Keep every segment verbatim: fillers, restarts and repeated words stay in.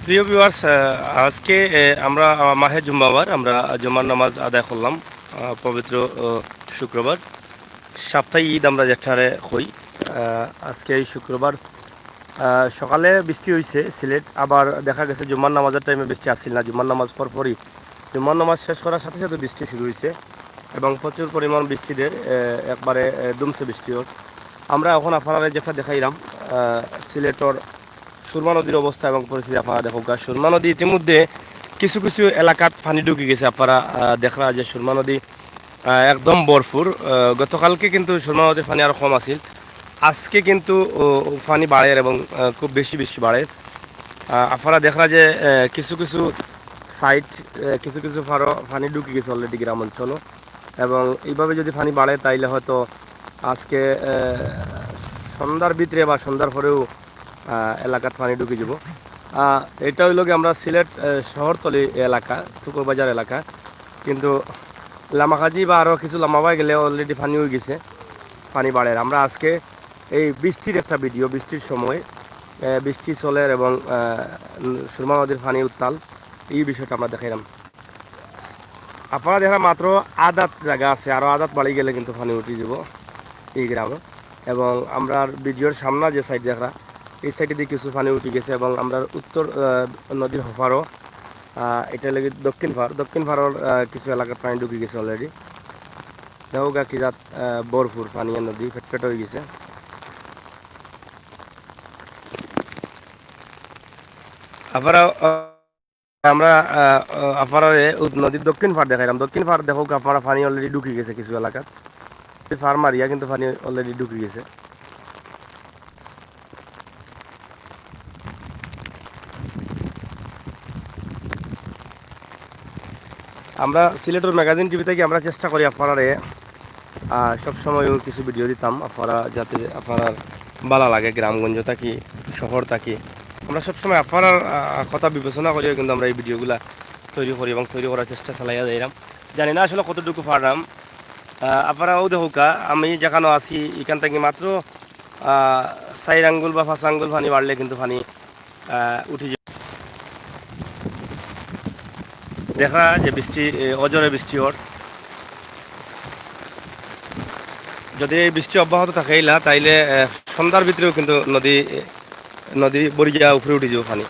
প্রিয় ভিউয়ার্স, আহ, আজকে, আহ, আমরা, আহ, মাহে জুম্মাবার, আমরা জুম্মার নামাজ আদায় করলাম, আহ, পবিত্র, আহ, শুক্রবার, সাপ্তাহিক ঈদ আমরা যেটারে কই। আহ, আজকে এই শুক্রবার, আহ, সকালে বৃষ্টি হইছে সিলেট, আবার দেখা গেছে জুম্মার নামাজের টাইমে বৃষ্টি আসছিল না, জুম্মার নামাজ পরপরই, জুম্মার নামাজ শেষ করার সাথে সাথে বৃষ্টি শুরু হইছে এবং প্রচুর পরিমাণ বৃষ্টি দের, আহ, একবারে, আহ, দুমছে বৃষ্টি ওর। আমরা এখন আপনারা যেটা দেখাইলাম, আহ, সিলেটর সুরমা নদীর অবস্থা এবং পরিস্থিতি আপনারা দেখুক। আর সুরমা নদী ইতিমধ্যে কিছু কিছু এলাকাত পানি ঢুকি গেছে। আপনারা, আহ, দেখরা যে সুরমা নদী, আহ, একদম ভরপুর। আহ, গতকালকে কিন্তু সুরমা নদীর পানি আরো কম আছিল, আজকে কিন্তু, ও, পানি বাড়ের এবং, আহ, খুব বেশি বেশি বাড়ের। আহ, আপনারা দেখরা যে, আহ, কিছু কিছু সাইড, আহ, কিছু কিছু ফারো পানি ঢুকি গেছে অলরেডি গ্রাম অঞ্চলও। এবং এইভাবে যদি পানি বাড়ে, তাইলে হয়তো আজকে, আহ, সন্ধ্যার ভিতরে বা সন্ধ্যার পরেও, আহ, এলাকাত পানি ঢুকি যাব। আহ, এটা হইল কি আমরা সিলেট, আহ, শহরতলি এলাকা, শুকুরবাজার এলাকা, কিন্তু লামাকাজি বা আরও কিছু লামাবায় গেলে অলরেডি পানি হয়ে গেছে, পানি বাড়ের। আমরা আজকে এই বৃষ্টির একটা ভিডিও, বৃষ্টির সময়, আহ, বৃষ্টি চলের এবং, আহ, সুরমা নদীর পানি উত্তাল, এই বিষয়টা আমরা দেখাইলাম। আপনারা দেখরা মাত্র আদাত জায়গা আছে, আরও আদাত বাড়ি গেলে কিন্তু পানি উঠি যাব এই গ্রামে। এবং আমরার ভিডিওর সামনে যে সাইড দেখরা, এই সাইডে দিয়ে কিছু পানি উঠি গেছে এবং আমরার উত্তর, আহ, নদীর হফারও, আহ, এটা লাগে দক্ষিণ ফার, দক্ষিণ ফারর, আহ, কিছু এলাকাত পানি ঢুকি গেছে অলরেডি। দেখো গা কি জাত, আহ, ভরপুর পানি আর নদী ফেটফেট হয়ে গেছে। আপনারা, আহ, আমরা, আহ, আহ, আপনারারে উপ-, নদীর দক্ষিণ ফার দেখাইলাম। দক্ষিণ ফার দেখো, আপনারা পানি অলরেডি ঢুকি গেছে কিছু এলাকাত। এই ফার মারিয়া কিন্তু পানি অলরেডি ঢুকি গেছে। আমরা সিলেটর ম্যাগাজিন টিভি থেকে আমরা চেষ্টা করি আপনারারে, আহ, সবসময় কিছু ভিডিও দিতাম, আপনারা যাতে আপনারার ভালা লাগে, গ্রামগঞ্জ থাকি, শহর থাকি। আমরা সবসময় আপনারার, আহ, কথা বিবেচনা করিয়া কিন্তু আমরা এই ভিডিওগুলা তৈরি করি এবং তৈরি করার চেষ্টা চালাইয়া যাইরাম। জানি না আসলে কতটুকু পাররাম। আহ, আপনারাও দেখুকা, আমি যেখানো আছি, এখান থেকে মাত্র, আহ, চাইর আঙ্গুল বা পাঁচ আঙ্গুল পানি বাড়লে কিন্তু পানি, আহ, উঠি যায়। দেখরা যে বৃষ্টি, এ, অজরে বৃষ্টি ওর। যদি এই বৃষ্টি অব্যাহত থাকে ইলা, তাইলে, এ, সন্ধ্যার ভিতরেও কিন্তু নদী, এ, নদী ভরিয়া উপরে উঠি যাবো পানি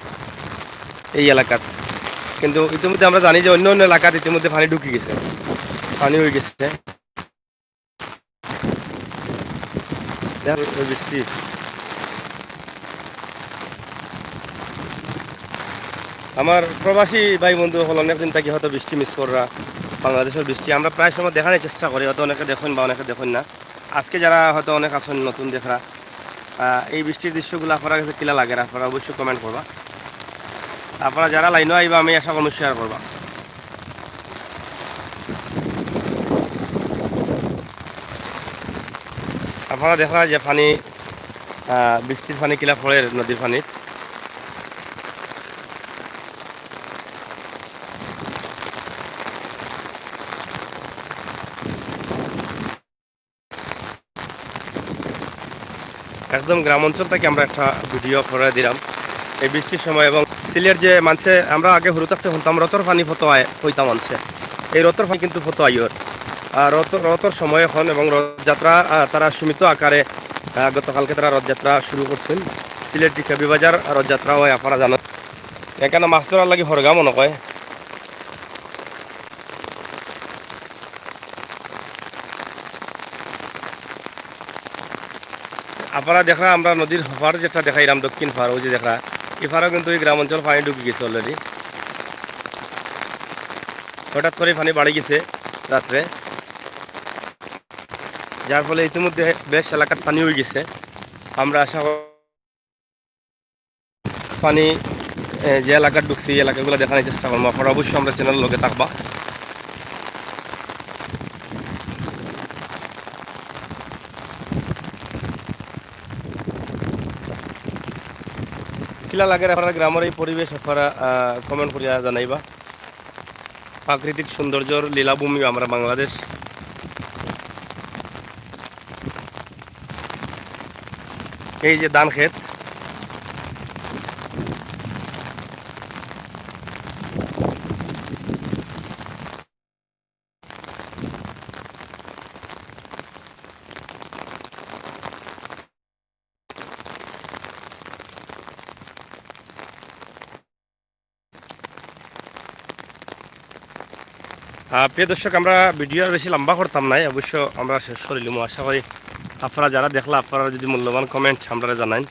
এই এলাকাত। কিন্তু ইতিমধ্যে আমরা জানি যে অন্য অন্য এলাকাত ইতিমধ্যে পানি ঢুকি গেছে, পানি হয়ে গেছে। দেখো, এই বৃষ্টি। আমার প্রবাসী ভাই বন্ধু হল অনেক দিন থাকি হয়তো বৃষ্টি মিস কররা, বাংলাদেশের বৃষ্টি। আমরা প্রায় সময় দেখানোর চেষ্টা করি, হয়তো অনেকে দেখইন বা অনেকে দেখইন না। আজকে যারা হয়তো অনেক আছেন নতুন দেখরা, আহ, এই বৃষ্টির দৃশ্যগুলো আপনার কাছে কিলা লাগে, আপনারা অবশ্যই কমেন্ট করবা। আপনারা যারা লাইনও আইবা, আমি আশা করবো শেয়ার করবা। আপনারা দেখরা যে পানি, আহ, বৃষ্টির পানি কিলা পড়ের নদীর পানিত। একদম গ্রাম অঞ্চল থেকে আমরা একটা ভিডিও করে দিলাম এই বৃষ্টির সময়। এবং সিলেট যে মানছে, আমরা আগে হুরু থাকতে শুনতাম রথর পানি ফতো আয়, কইতাম মানছে, এই রথর পানি কিন্তু ফতো আইয়র। আর রথ, রথর সময় এখন এবং রথযাত্রা, আহ, তারা সীমিত আকারে, আহ, গতকালকে তারা রথযাত্রা শুরু করছেন। সিলেট টিকাবিবাজার রথযাত্রা হয়, আপনারা জানো। এখানে মাছ ধরার লাগি হরগা মনে হয়। আপনারা দেখরা আমরা নদীর হপার যেটা দেখাইলাম, দক্ষিণ পার, ওই যে দেখরা, এই পারও কিন্তু এই গ্রাম অঞ্চল পানি ঢুকি গেছে অলরেডি। হঠাৎ করে পানি বাড়ি গেছে রাত্রে, যার ফলে ইতিমধ্যে বেশ এলাকার পানি হয়ে গেছে। আমরা আশা করি পানি, এ, যে এলাকাত ঢুকছে, এই এলাকাগুলো দেখানোর চেষ্টা করবো। আপনারা অবশ্যই আমরা চ্যানেল লগে থাকবা। কিলা লাগে আপনারা গ্রামের এই পরিবেশ, আপনারা, আহ, কমেন্ট করিয়া জানাইবা। প্রাকৃতিক সৌন্দর্যর লীলাভূমি আমরা বাংলাদেশ। এই যে ধান ক্ষেত, আহ, প্রিয় দর্শক, আমরা ভিডিও আর বেশি লম্বা করতাম নায়, অবশ্য আমরা শেষ করিলিমু। আশা করি আপনারা যারা দেখলা, আপনারা যদি মূল্যবান কমেন্ট আমরারে জানাইন।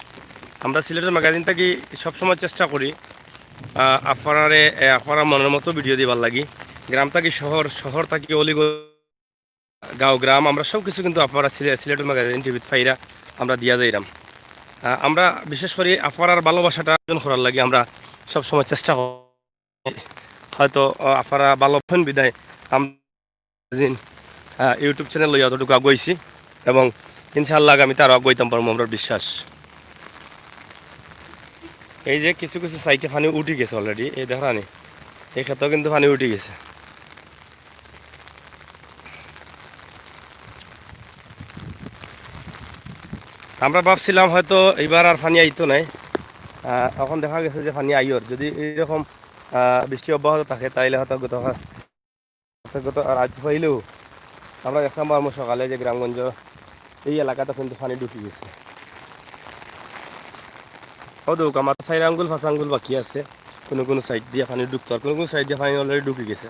আমরা সিলেটের ম্যাগাজিন থাকি সবসময় চেষ্টা করি, আহ, আপনারারে, এ, আপনারা মনের মতো ভিডিও দিবার লাগি। গ্রাম থাকি শহর, শহর থাকি অলিগলি, গাঁও গ্রাম, আমরা সব কিছু কিন্তু আপনারা সিলে-, সিলেটের ম্যাগাজিন টিভিত পাইরা আমরা দিয়া যাইরাম। আহ, আমরা বিশেষ করি আপনারার ভালোবাসাটা অর্জন করার লাগি আমরা সবসময় চেষ্টা করি। হয়তো, আহ, আপনারা ভালো পাইন বিদায় আমরা দিন, আহ, YouTube চ্যানেল লইয়া অতটুকু আগুয়াইছি এবং ইনশাআল্লাহ আগামীতে আরও আগুয়াইতাম পারমু, আমরার বিশ্বাস। এই যে কিছু কিছু সাইডে পানি উঠি গেছে already, এই দেখরানি, এই ক্ষেতেও কিন্তু পানি উঠি গেছে। আমরা ভাবছিলাম হয়তো এইবার আর পানি আইতো নায়, আহ, এখন দেখা গেছে যে পানি আইয়র। যদি এইরকম, আহ, বৃষ্টি অব্যাহত থাকে, তাইলে হয়তো গত, গত রাত পাইলেও আমরা দেখতাম পারমু সকালে যে গ্রামগঞ্জ এই এলাকাত কিন্তু পানি ঢুকি গেছে। ও দেউক, আমার চাইর আঙ্গুল পাঁচ আঙ্গুল বাকি আছে, কোনো কোনো সাইড দিয়া পানি ঢুকতো, আর কোনো কোনো সাইড দিয়া পানি already ঢুকি গেছে।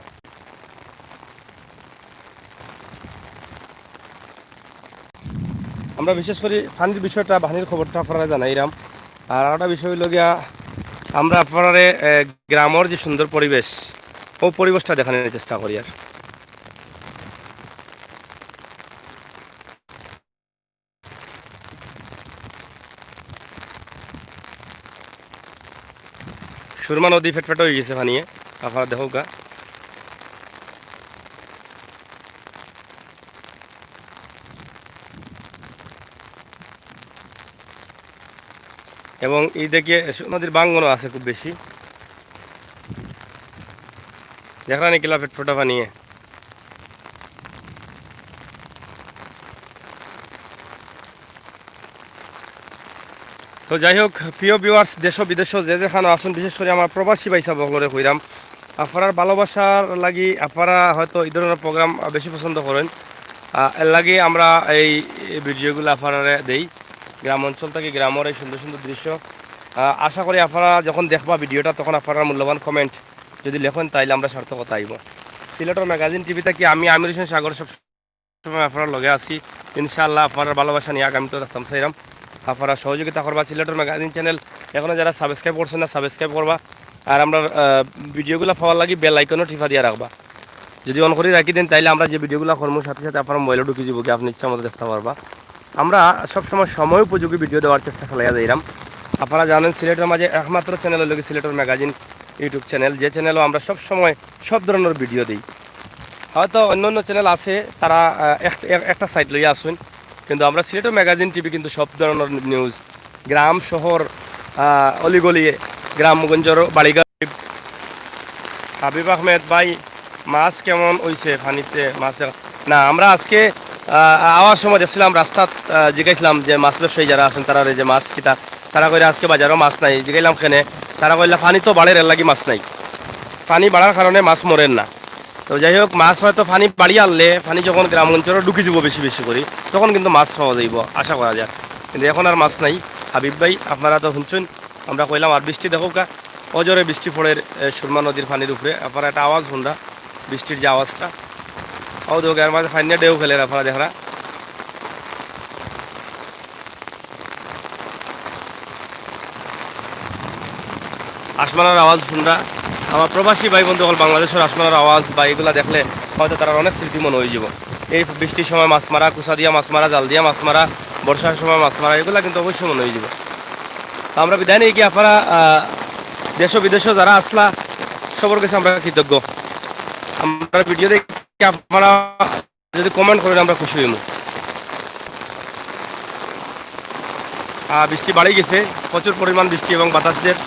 আমরা বিশেষ করি পানির বিষয়টা, পানির খবরটা আপনারারে জানাইরাম। আর আরেকটা বিষয় অইলো গিয়া, আমরা আপনারারে, এ, গ্রামর যে সুন্দর পরিবেশ, ও পরিবেশটা দেখানোর চেষ্টা করি আর। সুরমা নদী ফেটফেটে অই গেছে পানিয়ে, আপনারা দেখউক্কা। এবং এই দিকে সু-, নদীর ভাঙ্গনও আছে খুব বেশি। দেখরা নি কিলা ফেটফেটা পানিয়ে। তো যাই হোক, প্রিয় ভিউয়ার্স, দেশ ও বিদেশ যে যেখানো আছইন, বিশেষ করি আমার প্রবাসী ভাইসাব অকলরে কইরাম, আপনারার ভালোবাসার লাগি আপনারা হয়তো এই ধরনের প্রোগ্রাম, আহ, বেশি পছন্দ করেন। আহ, এর লাগি আমরা এই, এই ভিডিওগুলো আপনারারে দেই, গ্রাম অঞ্চল থাকি গ্রামর এই সুন্দর সুন্দর দৃশ্য। আহ, আশা করি আপনারা যখন দেখবা ভিডিওটা, তখন আপনারার মূল্যবান কমেন্ট যদি লেখেন, তাইলে আমরা সার্থকতা আইব। সিলেটর ম্যাগাজিন টিভি থাকি আমি আমির হোসেন সাগর সব সময় আপনারার লগে আছি। ইনশাআল্লাহ, আপনারার ভালোবাসা নিয়া আগামীতেও দেখতাম চাইরাম। আপনারা সহযোগিতা করবা। সিলেটর ম্যাগাজিন চ্যানেল এখনো যারা সাবস্ক্রাইব করছেন না, সাবস্ক্রাইব করবা। আর আমরার, আহ, ভিডিওগুলা পাওয়ার লাগি বেল আইকনও টিপা দিয়া রাখবা। যদি on করি রাখি দেন, তাইলে আমরা যে ভিডিওগুলা করমু, সাথে সাথে আপনারার মোবাইলো ঢুকি যাইব, কি আপনি ইচ্ছা মতো দেখতা পারবা। আমরা সবসময় সময় উপযোগী ভিডিও দেওয়ার চেষ্টা চালাইয়া যাইরাম। আপনারা জানেন, সিলেটর মাঝে একমাত্র চ্যানেল অইলো গি সিলেটর ম্যাগাজিন YouTube চ্যানেল, যে চ্যানেলো আমরা সবসময় সব ধরনের ভিডিও দেই। হয়তো অন্য অন্য চ্যানেল আছে, তারা, আহ, এক-, এক-, একটা সাইড লইয়া আছইন, কিন্তু আমরা সিলেটর ম্যাগাজিন টিভি কিন্তু সব ধরনের নিউজ, গ্রাম শহর, আহ, অলিগলি, গ্রামগঞ্জর বাড়িঘাট। হাবিব আহমেদ ভাই, মাছ কেমন অইছে পানিতে? মাছ দেখ-, না, আমরা আজকে, আহ, আওয়ার সময় দেখছিলাম রাস্তাত, আহ, জিজ্ঞাসলাম যে মাছ ব্যবসায়ী যারা আছেন, তারা যে মাছ কিতা, তারা কইরা আজকে বাজারও মাছ নাই। জিজ্ঞাসলাম কেনে, তারা কইলা পানি তো বাড়ের, এর লাগি মাছ নাই, পানি বাড়ার কারণে মাছ মরের না। তো যাই হোক, মাছ হয়তো পানি বাড়িয়া আনলে, পানি যখন গ্রাম অঞ্চলো ঢুকি যাব বেশি বেশি করি, তখন কিন্তু মাছ পাওয়া যাইব, আশা করা যায়। কিন্তু এখন আর মাছ নাই। হাবিব ভাই, আপনারা তো শুনছেন, আমরা কইলাম, আর বৃষ্টি দেখউক্কা, অজরে বৃষ্টি পড়ের, এ, সুরমা নদীর পানির উপরে। আপনারা একটা আওয়াজ শুনরা, বৃষ্টির যে আওয়াজটা, ও দেখউক্কা, এর মাঝে পানিয়ে ঢেউ খেলের, আপনারা দেখরা। আসমানর আওয়াজ শুনরা। আমার প্রবাসী ভাই বন্ধু অকল বাংলাদেশর আসমানর আওয়াজ বা এগুলা দেখলে হয়তো তারার অনেক স্মৃতি মনে অই যাব। এই বৃষ্টির সময় মাছ মারা, কুচা দিয়া মাছ মারা, জাল দিয়া মাছ মারা, বর্ষার সময় মাছ মারা, এগুলা কিন্তু অবশ্যই মনে অই যাব। তো আমরা বিদায় নেই কি আপনারা, আহ, দেশ ও বিদেশে যারা আছলা, সবর কাছে আমরা কৃতজ্ঞ। আমরা ভিডিও দেখি আপনারা যদি কমেন্ট করেন, আমরা খুশি অইমু। আহ, বৃষ্টি বাড়ি গেছে, প্রচুর পরিমাণ বৃষ্টি এবং বাতাস দের।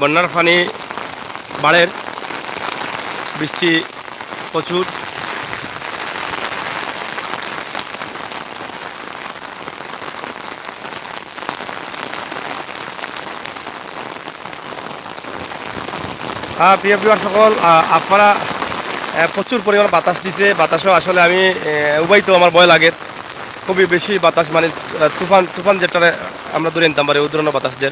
বন্যার পানি বাড়ের, বৃষ্টি প্রচুর। হ্যাঁ, প্রিয় ভিউয়ার সকল, আহ, আপনারা, আহ, প্রচুর পরিমাণ বাতাস দিছে। বাতাসও আসলে আমি, আহ, উবাইতো আমার ভয় লাগে, খুবই বেশি বাতাস, মানে, আহ, তুফান, তুফান যেটারে আমরা ধরে নিতাম পারি, ওই ধরনের বাতাস দের।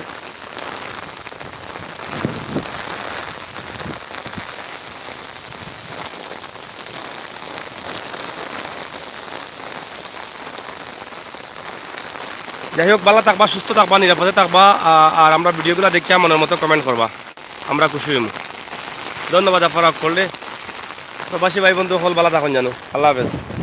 যাই হোক, ভালা থাকবা, সুস্থ থাকবা, নিরাপদে থাকবা, আ-, আর আমরা ভিডিওগুলা দেখিয়া মনের মতো কমেন্ট করবা, আমরা খুশি হইমু। ধন্যবাদ আপনারা করলে। প্রবাসী ভাই বন্ধু সকল ভালা থাকইন জানো, আল্লাহ হাফেজ।